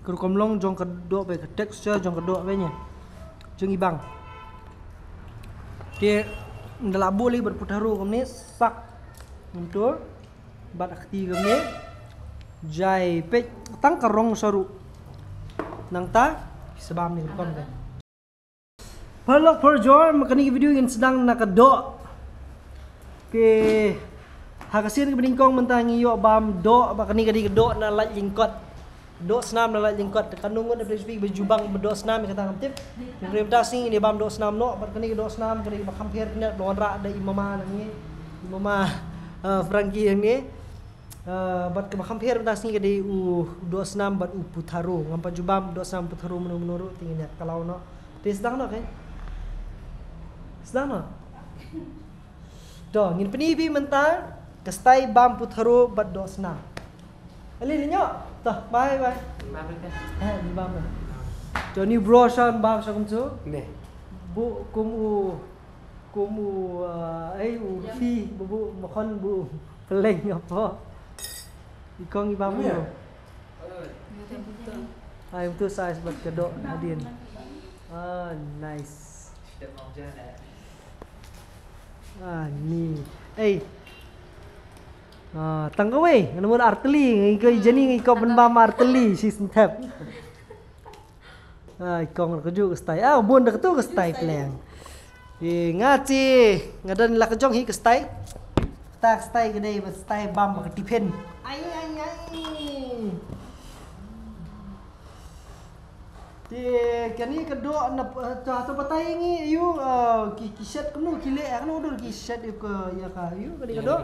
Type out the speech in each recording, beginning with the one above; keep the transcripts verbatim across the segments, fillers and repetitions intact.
Ka rukom long jong ka doh bad ka texture jong ka doh bad ïa jong i bam. Te nda la buh lei bad putharo kumne sak. Ntu bad ka kti kumne. Jai peit tang ka rong sa ruh. Nangta sa bam ne rukom ka. Paralok parajor, ma kane ka video ngin sdang na ka doh. Te ha ka sien kaba nyngkong mynta ngi ïoh bam doh, ba kane ka dei ka doh na lait lyngkot. Doh snam na lait lyngkot. Te kano ngut na phi ba ju bam doh snam ïa kata ngam tip. Ngin rim ta sngi ngin bam doh snam noh, bad kane ka doh snam kane ba kham pher kane ba wanrah da i mama na ngi. I mama Frankie na ngi. Bad kaba kham pher mynta sngi ka dei u doh snam bad u putharo. Ngam pat ju bam doh snam putharo mano mano ruh te ngin ïa kalaw noh. Te sdang noh ke? Sdang noh. To ngin pyni phi mynta ka style bam putharo bad doh snam. Ali ni nyok. To bye bye. Eh ni bam. To ni bro shan bam sa kumtu. Ne. Bu kum u Kum u, ah, ai u phi bu bu makhon bu peleng apa. I kong i bam. Ai tu size bad ka doh hadien. Ah, nice. Ah, ni. Ei. Ah, tang kawei, ngan mut arteli, ngi ko jani ngi ko ben bam arteli, si sentep. Ai kong ka ju ka style. Ah bun da ka tu ka style pleng. Nga chi nga don la ka jong hi ka style. Ta ka style ka dei ba style bam ba ka tipen. Ai ai ai. Te kani ka doh na ta ta batai ngi yu ki ki set kunu ki le kunu dur ki set yu ka ya ka yu kani ka doh.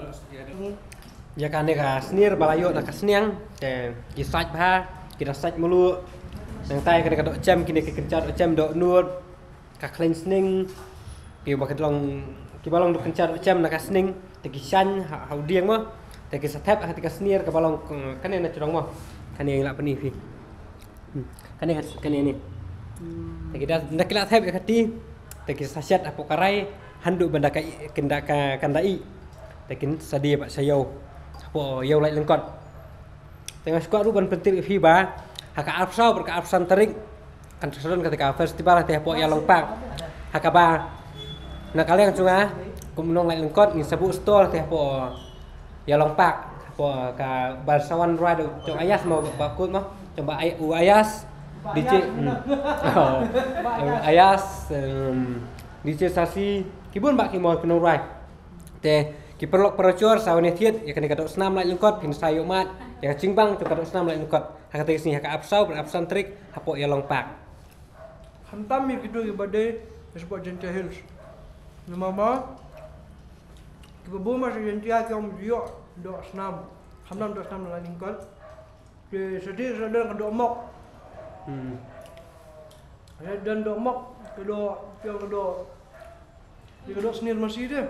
Ïa kane ka snier ba la ïoh na ka sniang te ki sait bha ki da sait mulu. Nangtai kane ka doh chem kine ki kyncha doh chem doh nud ka khlaiñ sning ki ba ka long ki ba long doh kyncha doh chem na ka sning te ki shan ha u dieng mo te ki sa thep ha te ka snier ka ba long kane na chrong mo kane la pani phi. Kane kane ni. Te ki da na ki la thep ka ti te ki sa shet hapoh karai handu benda ka kenda ka kanda i. Te kin sa die ba sa yau hapoh yau lait lengkot. Te nga skwat ruh ban pyntip ïa phi ba ha ka arphew saw bad ka arphew san tarik kan sa don kata ka festival te hapoh Ïalong Park. Ha kaba na ka liang jong nga kum nong lait lengkot ngin sa buh stall te hapoh Ïalong Park hapoh ka Barsawan Ride jong Ayas mo ba kut mo jong ba u Ayas. D J Ayas D J Sasi ki bun ba ki mo ki nong ride. Te ki paralok parajor sa wan ïa thied ïa kane ka doh snam lait lengkot phin sa ïoh mad ïa ka jingbang jong ka doh snam lait lengkot. Ha kata ka sngi ha ka arphew saw bad arphew san tarik hapoh Ïalong Park. Khamtam ïa kito kiba dei na spot Jaintia Hills. Namar ba kiba bun ma sha Jaintia ki ong ïoh doh snam. Khamtam doh snam na lait lengkot. Te sa dei sa don ka doh mok. Sa don doh mok ka doh ka doh Ki ka doh snier masi te.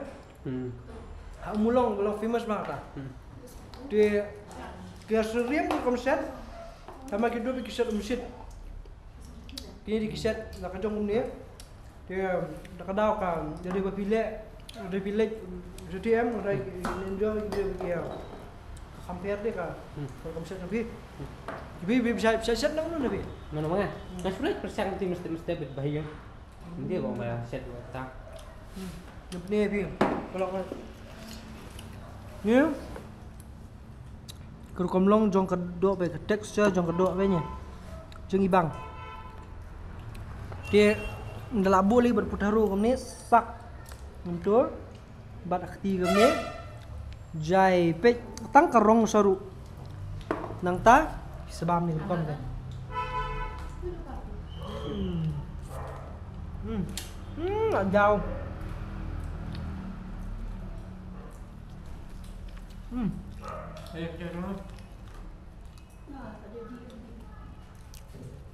Ha Mulong ka long famous bha kata. Te ki syriem ki komset. Tama ki doh ki set umsit. Ki di ki set la ka jong umne. Te da ka daw ka da dei ba pile da pile. Seti em da enjoy ki ki compare de ka komset na phi. Phi phi bisa bisa set na umne phi. Mana mana. Ka sulit persang ti mesti mesti bit bahaya. Hindi ko ba set wa ta. Ni phi. Kalau ni. Ka rukom long jong ka doh bad ka texture jong ka doh bad ni. Jong i bang. Te nda la buh lei bad putharo kumne sak. Ntu bad ka kti kumne. Jai peit tang ka rong sa ruh. Nangta sa bam ni rukom ka. Hmm. Hmm. Hmm, la jaw. Hmm.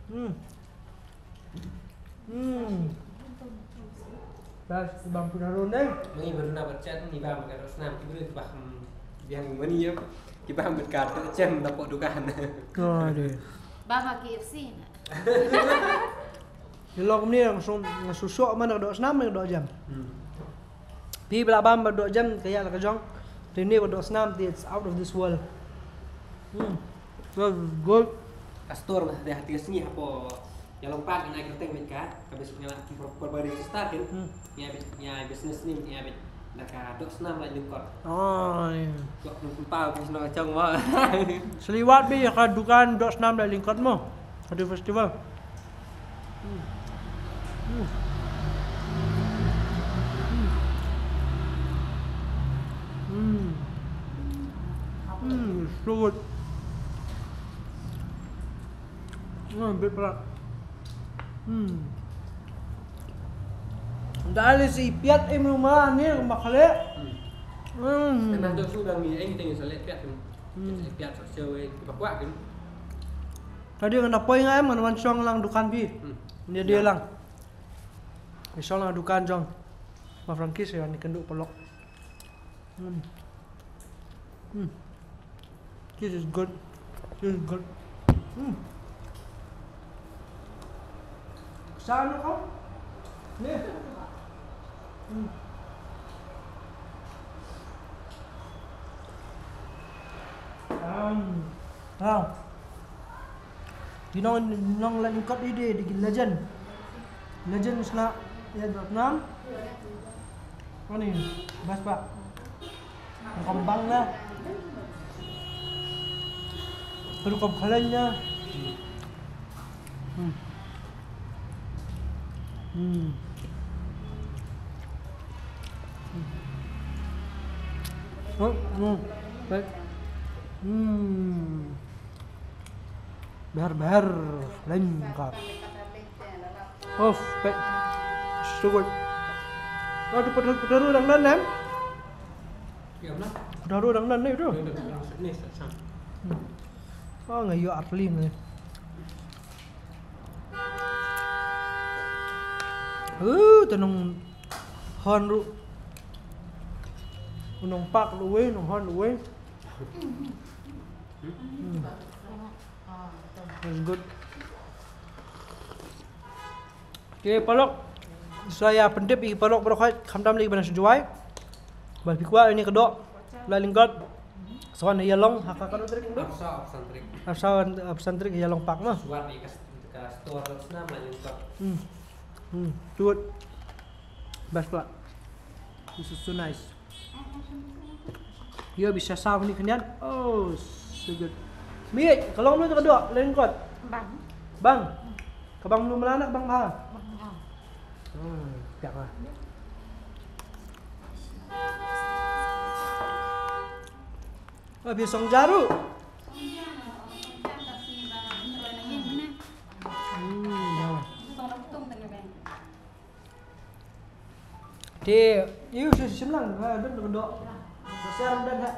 Hmm. Hmm. Bas bam pun harun deh. Mengi berna berchat ni bam ka doh snam ki beri bah biang mani ya. Ki bam berkat cem dapat dukan. Aduh. Bam K F C na. Di lok ni langsung ngasuh sok mana doh snam mana doh jam. Hmm. Phi ba la bam ba doh jam ka ïa la ka jong. Te ni ba doh snam te it's out of this world. Hmm. Well, good. Ka store na, ha te ka sngi hapoh Ïalong Park, ngi ai kyrteng beit ka, ka beit, nga la por, por ba register kin. Hmm. Ngi ai beit, ngi ai business name, ngi ai beit da ka Doh Snam Laitlyngkot. Oh, ïa. Doh Snam Laitlyngkot, ka shnong ka jong mo. Sliwat beit ïa ka dukan Doh Snam Laitlyngkot mo. Ha te festival. Hmm. Hmm. Hmm. Hmm, so good. Hmm, bit pala. Hmm. Dali si piat im rumah ni rumah kale. Hmm. Hmm. Kena tu sudah ni, eh, kita yang selek piat tu. Hmm. Selek piat, so, so, eh, kita kuat kan. Tadi ngan da poi nga em, ngan wan shong lang dukan phi. Hmm. Dia, dia lang. Ïa shong lang dukan jong Ma Frankie, ïa ni kynduh paralok. Hmm. Hmm. This is good. This is good. Hmm. Sa ano ka? Ni. Hmm. Um, wow. Ki nong, nong Laitlyngkot ide, ide ki legend. Legend sna ïa Vietnam. Ani, bas ba. Rukom bang na. Rukom khaleng na. Hmm. Hmm. Oh, hmm. Baik. Hmm. Behar, behar, lengkap. Of, pek. Sugoi. Oh, di Petaru, Petaru dang nan, em? Petaru dang nan, eh, tu. Hmm. Oh, nga ïoh artylli ni. Uh, te nonghon ruh. U nongpak ruh uwei, nonghon ruh uwei. Hmm. That's good. Te paralok, sa ïa pyntip ïa ki paralok baroh khoit, khamtam lei ban shu jwai. Ban phi kwah ïa kane ka doh Laitlyngkot. Sa wan ïa long ha ka katno tarik? Arphew saw, arphew san tarik. Arphew saw, arphew san tarik ïa long park mo. Sa wan ïa ka, ka store Doh Snam Laitlyngkot. Hmm. Hmm. Tut. Best pala. This is so nice. Ïa, bisa saw ni khyndiat. Oh, so good. Miet, ka long mano ka doh Laitlyngkot? Bang. Bang. Ka bang mano, mala na ka bang bha? Bang bha. Hmm, piak ah. Oh, phi song ja ruh. Hmm, ya. Te, ïa, shim, shim lang, ha, don ka doh. Doh siar don ha.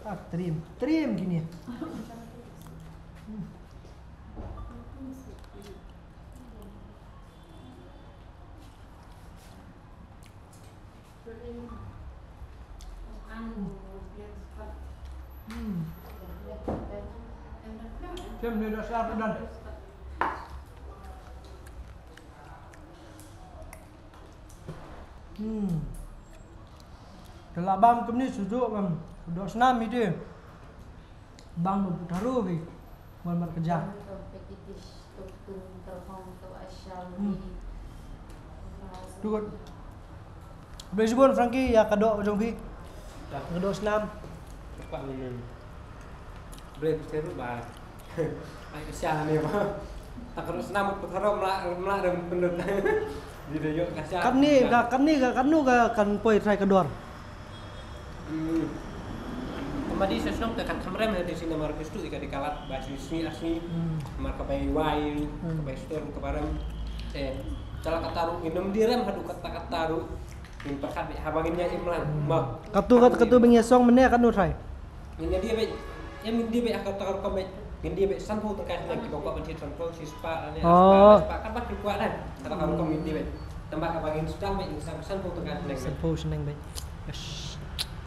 Ah, trim, trim kine. Hmm. Hmm. Shem ni doh siar padan. Hmm. Te la bam kumne shu doh bam. Doh snam ite. Bang ban pyntharo phi. Wan markylliang. Hmm. Too good. Khublei shibun Frankie ïa ka doh jong phi. Ka doh snam. Khublei shibun ba. Ai ka sha ne ba. Ta ka doh snam pyntharo mla, mla rem pynlut. Katne ka, katne ka, katno ka kan poi trai ka dor. Hmm. Ka madi sa shnong te kan kham rem ha te shi namar ka stu ka dei ka lad ba shi sngi ar sngi. Hmm. Namar ka bai wai, hmm, ka bai store, ka bai rem. Te, te la katta ruh ngin ym dei rem haduh katta katta ruh. Ngin pyrkhat beit haba ngin ïa im lang. Hmm. Mo. Katu, kat-, katu ba ngin ïa song mynne katno trai? Ngin ïa die beit, em ngin die beit ha kata ka rukom beit. Ngin die beit sanphew tyngka shaneng kiba kwah ban thied sanphew, shispah ne, oh, spah, spah, kaba ki kwah dan. Kata ka rukom ngin die beit. Tangba kaba ngin sdang beit ngin sdang sanphew tyngka shaneng beit. Sanphew shaneng beit. Yes.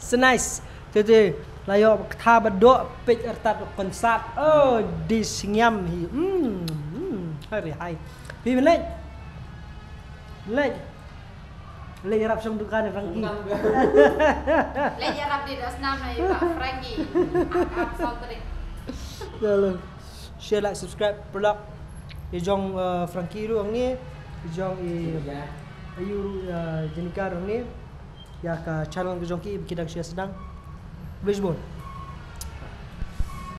So nice. Te te la ïoh kata ba doh peit artat konsat. Oh, di sngiam hi. Hmm, hmm. Hari hai. Pi beit. Beit. Leit ïarap shong dukan Frankie. Leit ïarap di da snam ai ba Frankie. Ap ap song trik. Lalu share, like, subscribe paralok. I jong uh, Frankie ruh hangne, i jong i ayu uh, Jenika ruh hangne. Ïa ka channel ka jong ki ba ki dang share sdang. Khublei shibun.